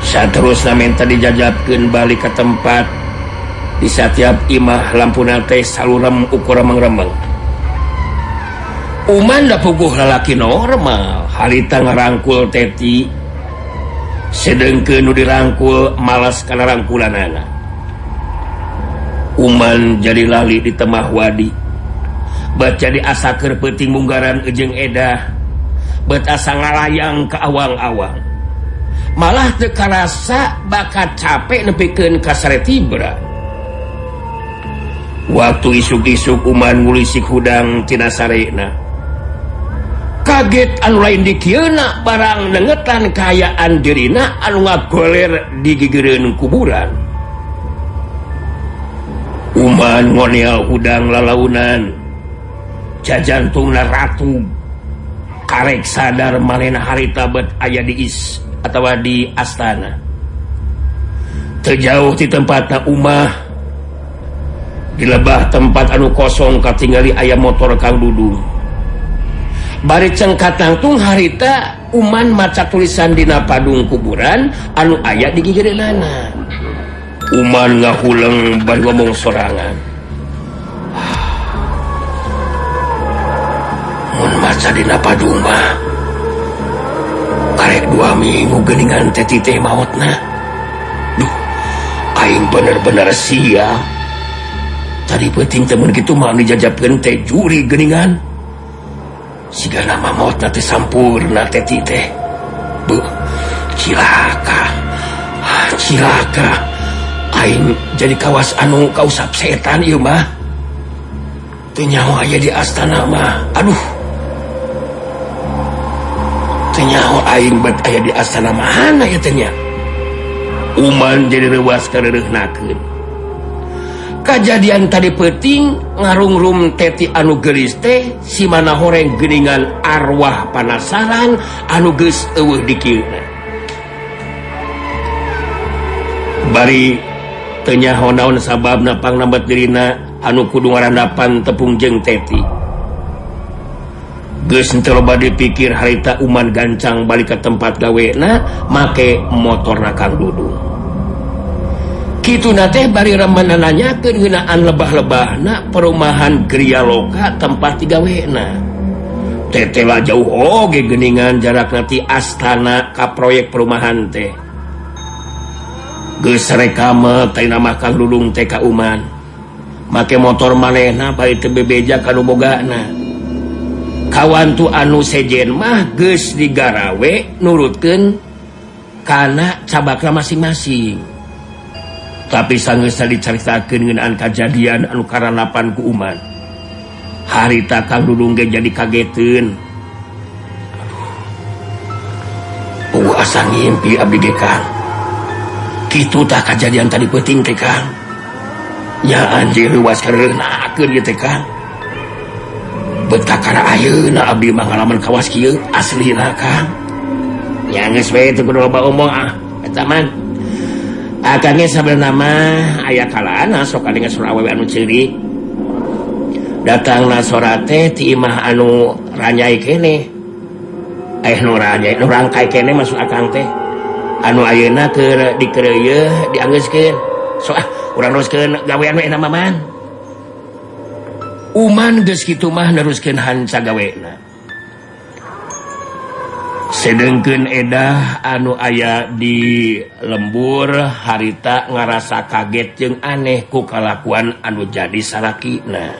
Saterusna menta dijajabkeun balik ka tempat di satiap imah lampuna teh salurem ukur remeng-remeng. Uman da puguh lalaki normal, harita ngarangkul Teti, sedengkeun nu dirangkul malas kana rangkulanana. Uman jadi lali di temah wadi, bet jadi asa keur peuting munggaran jeung Edah, bet asa ngalayang ka awang-awang. Malah teu karasa bakat capek nepikeun ka sare tibra. Waktu isuk-isuk Uman ngulisik hudang tina sarena. Kaget anu lain dikieuna barang nengetan kaayaan dirina anu ngagoler di gigireun kuburan. Uman ngonial hudang lalaunan. Jajantungna ratu. Karek sadar manehna harita bet aya di is atawa di astana. Teu jauh ti tempatna umah. Di lebah tempat anu kosong katingali aya motor Kang Dudung. Bari cengkat nangtung harita Uman maca tulisan dina padung kuburan anu aya di gigireunana. Uman ngahuleng bari ngomong sorangan. Mun maca dina padung mah karek 2 minggu geuningan Teti teh maotna. Duh, aing bener-bener sia. Tadi peuting teh mun kitu mah dijajabkeun teh juri geuningan. Siga nama maotna teh sampurna Teti teh. Beuh, cilaka. Ah, cilaka. Aing jadi kawas anu kausap setan ieu mah. Teu nyaho aya di astana mah. Aduh. Teu nyaho aing bet aya di astana mana ya teh nya. Uman jadi reuas kareureunahkeun. Kajadian tadi peuting ngarungrum Teti anu geulis teh si mana horeng geuningan arwah panasaran anu geus eueuh dikieuna. Bari teu nyaho naon sababna pangnambat dirina anu kudu ngarandapan tepung jeung Teti. Geus henteu loba dipikir harita Uman gancang balik ka tempat gawena make motorna Kang Dudung. Kitu na teh bari remen nanyakeun ngeunaan lebah-lebahna perumahan Griya Loka tempat digawena. Teteh lah jauh oge geuningan jarakna ti astana ka proyek perumahan teh. Geus rekame teh nama Kang Dudung teh ka Uman. Make motor manehna bari teu bebeja ka nu bogana. Kawantu anu sejen mah geus digarawe nurutkeun kana cabakna masing-masing. Tapi sanggeus dicaritakeun ngeunaan kajadian anu karanapan ku Uman. Harita Kang Dudung ge jadi kageteun. Aduh. Asa ngimpi abdi ge Kang. Kitu tah kajadian tadi peuting teh Kang. Nya anjir leuwas kareunakeun ieu teh Kang. Betakara ayeuna abdi mah ngalaman kawas kieu aslina Kang. Nya geus we teu kudu loba omong ah eta mah. Akang ge sabenerna mah aya kalana sok kadengar sora awewe anu ceurik. Datangna sora teh ti imah anu ranyai keneh. Nu ranyai nu rangkai keneh maksud akang teh. Anu ayeuna keur dikeureuyeun dianggeuskeun. Sok ah urang neruskeun gawean we na Maman. Uman geus kitu mah neruskeun hanca gawena. Sedengkeun Edah anu aya di lembur harita ngarasa kaget jeung aneh ku kalakuan anu jadi salakina.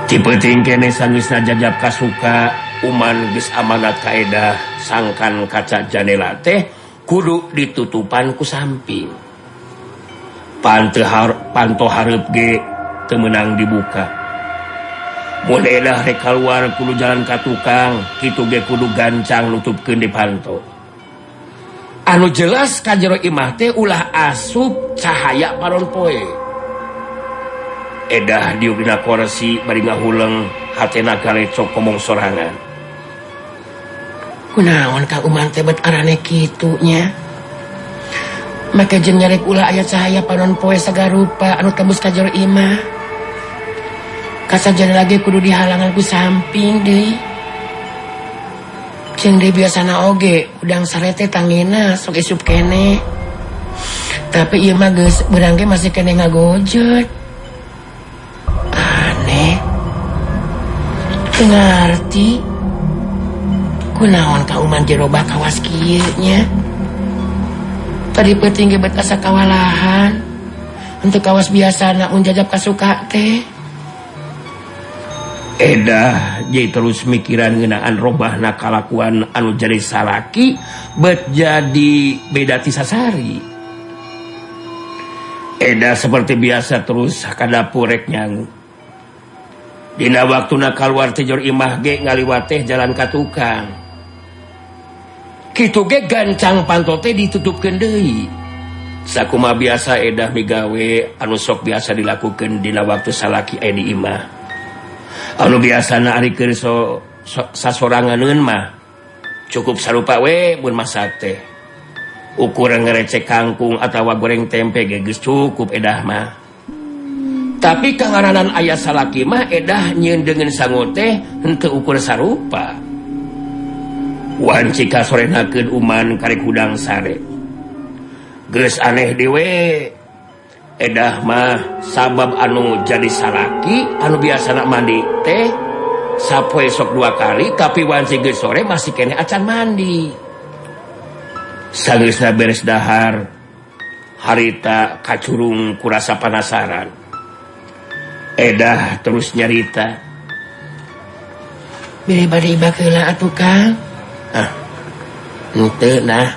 Ti peuting keneh sanggeusna jajab kasuka Uman geus amanat ka Edah sangkan kaca jandela teh kudu ditutupan ku samping. Panto hareup ge teu meunang dibuka. Mun Edah rek kaluar kudu jalan ka tukang, kitu ge kudu gancang nutupkeun di panto. Anu jelas ka jero imah teh ulah asup cahaya panon poe. Edah diuk dina korsi bari ngahuleng hatena galecok ngomong sorangan. Kunaon Kang Uman teh bet arane kitu nya? Make jeung nyarek ulah aya cahaya panon poe sagarupa anu tembus ka jero imah. Kaca jendela lagi kudu dihalangan ku samping deui. Jeung deui biasana oge udang sarete tangina sok isup kene. Tapi ieu mah geus beurang ge masih kene ngagojot. Aneh. Teu ngarti. Kunaon ka Uman jerobah kawas kieu nya? Tadi peuting ge bet asa kawalahan. Henteu kawas biasana mun jajab kasuka teh. Edah jadi terus mikiran ngeunaan robahna kalakuan anu jadi salaki bet jadi beda ti sasari. Edah seperti biasa terus ka dapur rek nyangu. Dina waktuna kaluar ti jero imah ge ngaliwat teh jalan ka tukang. Kitu ge gancang panto teh ditutupkeun deui. Sakumaha biasa Edah migawe anu sok biasa dilakukeun dina waktu salaki aya di imah. Anu biasana ari keur sasoranganeun mah cukup sarupa we mun masak teh. Ukuran ngerecek kangkung atawa goreng tempe ge geus cukup Edah mah. Tapi kangaranan aya salaki mah Edah nyieun deungeun sangu teh henteu ukur sarupa. Wanci kasorenakeun Uman karek hudang sare. Geus aneh deui Edah mah sabab anu jadi salaki anu biasana mandi teh sapoe sok 2 kali tapi wanci geus sore masih keneh acan mandi. Sanggeusna beres dahar harita kacurung kurasa panasaran. Edah terus nyarita. Bilih bade ibak heula atuh Kang. Ah. Henteu nah.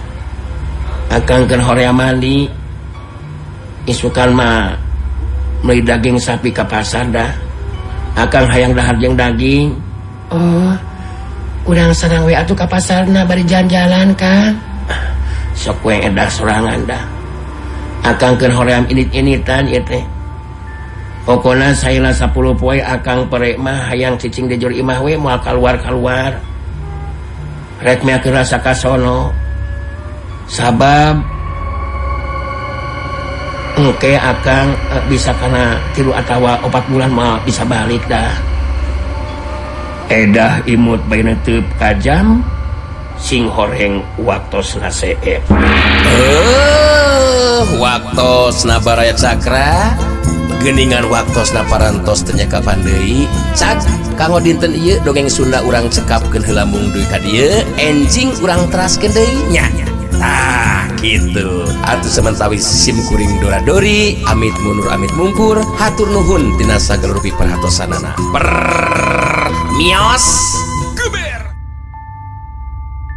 Akang keur horea mandi. Isukan mah meuli daging sapi ka pasar dah. Akang hayang dahar jeung daging. Oh. Urang sarang we atuh ka pasarna bari jalan-jalan Kang. Sok we Edah sorangan dah. Akang keur hoream init-initan ieu teh. Pokona saila 10 poe akang pere mah hayang cicing di jero imah we moal kaluar-kaluar. Rek meakeun rasa kasono. Sabab engke akang bisa kana 3 atawa 4 bulan mah bisa balik dah. Edah imut bae neuteub ka jam sing horeng waktosna seep. Waktosna Baraya Cakra, geningan waktosna parantos teu nyakapan deui. Cak, kanggo dinten ieu dongeng Sunda urang cekapkeun heula mung dugi ka dieu, enjing urang teraskeun deui nya. Tah, gitu. Atuh samentawis sim kuring dora dori, amit mundur amit mungkur, hatur nuhun tina sagala rupi perhatosanana. Per mios.